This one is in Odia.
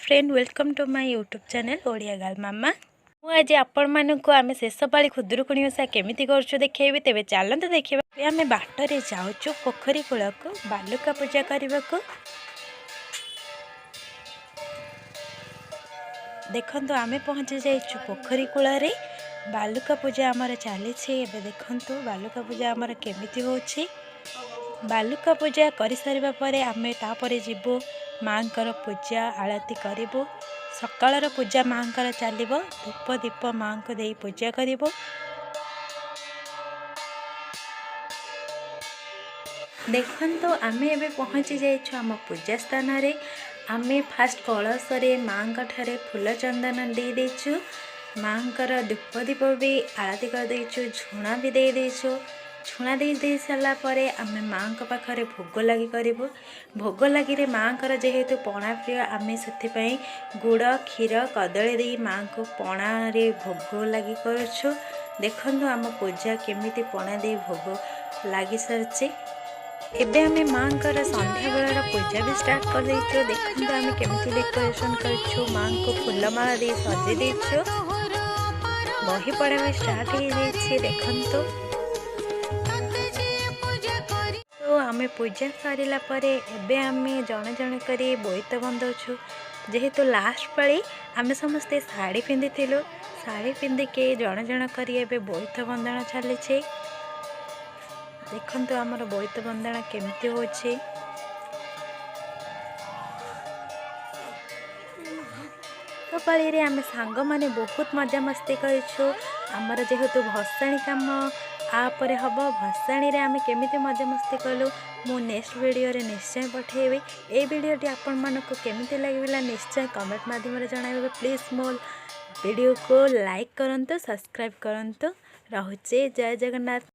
Friend, welcome to my YouTube channel Odia girl ମାମା। ମୁଁ ଆଜି ଆପଣମାନଙ୍କୁ ଆମେ ଶେଷ ପାଳି ଖୁଦୁରୁକୁଣୀ ଓଷା କେମିତି କରୁଛୁ ଦେଖେଇବି। ତେବେ ଚାଲନ୍ତୁ ଦେଖିବା। ଏବେ ଆମେ ବାଟରେ ଯାଉଛୁ ପୋଖରୀ କୂଳକୁ ବାଲୁକା ପୂଜା କରିବାକୁ। ଦେଖନ୍ତୁ, ଆମେ ପହଞ୍ଚି ଯାଇଛୁ ପୋଖରୀ କୂଳରେ। ବାଲୁକା ପୂଜା ଆମର ଚାଲିଛି ଏବେ। ଦେଖନ୍ତୁ, ବାଲୁକା ପୂଜା ଆମର କେମିତି ହେଉଛି। ବାଲୁକା ପୂଜା କରିସାରିବା ପରେ ଆମେ ତାପରେ ଯିବୁ ମାଆଙ୍କର ପୂଜା ଆଳତି କରିବୁ। ସକାଳର ପୂଜା ମାଆଙ୍କର ଚାଲିବ। ଧୂପ ଦୀପ ମାଆଙ୍କୁ ଦେଇ ପୂଜା କରିବୁ। ଦେଖନ୍ତୁ, ଆମେ ଏବେ ପହଞ୍ଚି ଯାଇଛୁ ଆମ ପୂଜା ସ୍ଥାନରେ। ଆମେ ଫାଷ୍ଟ କଳସରେ ମାଆଙ୍କ ଠାରେ ଫୁଲ ଚନ୍ଦନ ଦେଇ ଦେଇଛୁ। ମାଆଙ୍କର ଧୂପ ଦୀପ ବି ଆଳତି କରିଦେଇଛୁ। ଝୁଣା ବି ଦେଇ ଦେଇଛୁ। ଝୁଣା ଦେଇ ଦେଇ ସାରିଲା ପରେ ଆମେ ମାଆଙ୍କ ପାଖରେ ଭୋଗ ଲାଗି କରିବୁ। ଭୋଗ ଲାଗିରେ ମାଆଙ୍କର ଯେହେତୁ ପଣା ପ୍ରିୟ, ଆମେ ସେଥିପାଇଁ ଗୁଡ଼, କ୍ଷୀର, କଦଳୀ ଦେଇ ମାଆଙ୍କୁ ପଣାରେ ଭୋଗ ଲାଗି କରୁଛୁ। ଦେଖନ୍ତୁ, ଆମ ପୂଜା କେମିତି ପଣା ଦେଇ ଭୋଗ ଲାଗି ସାରିଛି। ଏବେ ଆମେ ମାଆଙ୍କର ସନ୍ଧ୍ୟାବେଳର ପୂଜା ବି ଷ୍ଟାର୍ଟ କରିଦେଇଛୁ। ଦେଖନ୍ତୁ, ଆମେ କେମିତି ଡେକୋରେସନ୍ କରିଛୁ। ମାଆଙ୍କୁ ଫୁଲମାଳ ଦେଇ ସଜେଇ ଦେଇଛୁ। ବହି ପଢ଼ା ବି ଷ୍ଟାର୍ଟ ହେଇଯାଇଛି। ଦେଖନ୍ତୁ ତ, ଆମେ ପୂଜା ସରିଲା ପରେ ଏବେ ଆମେ ଜଣେ ଜଣେ କରି ବୋଇତ ବନ୍ଦାଉଛୁ। ଯେହେତୁ ଲାଷ୍ଟ ପାଳି, ଆମେ ସମସ୍ତେ ଶାଢ଼ୀ ପିନ୍ଧିଥିଲୁ। ଶାଢ଼ୀ ପିନ୍ଧିକି ଜଣେ ଜଣେ କରି ଏବେ ବୋଇତ ବନ୍ଦାଣ ଚାଲିଛି। ଦେଖନ୍ତୁ, ଆମର ବୋଇତ ବନ୍ଦାଣ କେମିତି ହେଉଛି। ପାଳିରେ ଆମେ ସାଙ୍ଗମାନେ ବହୁତ ମଜାମସ୍ତି କରିଛୁ। ଆମର ଯେହେତୁ ଭସାଣି କାମ ଆ ପରେ ହେବ, ଭସାଣିରେ ଆମେ କେମିତି ମଜାମସ୍ତି କଲୁ, ମୁଁ ନେକ୍ସଟ ଭିଡ଼ିଓରେ ନିଶ୍ଚୟ ପଠାଇବି। ଏଇ ଭିଡ଼ିଓଟି ଆପଣମାନଙ୍କୁ କେମିତି ଲାଗିଲା, ନିଶ୍ଚୟ କମେଣ୍ଟ ମାଧ୍ୟମରେ ଜଣାଇବେ। ପ୍ଲିଜ୍ ମୋ ଭିଡ଼ିଓକୁ ଲାଇକ୍ କରନ୍ତୁ, ସବସ୍କ୍ରାଇବ୍ କରନ୍ତୁ। ରହୁଛି, ଜୟ ଜଗନ୍ନାଥ।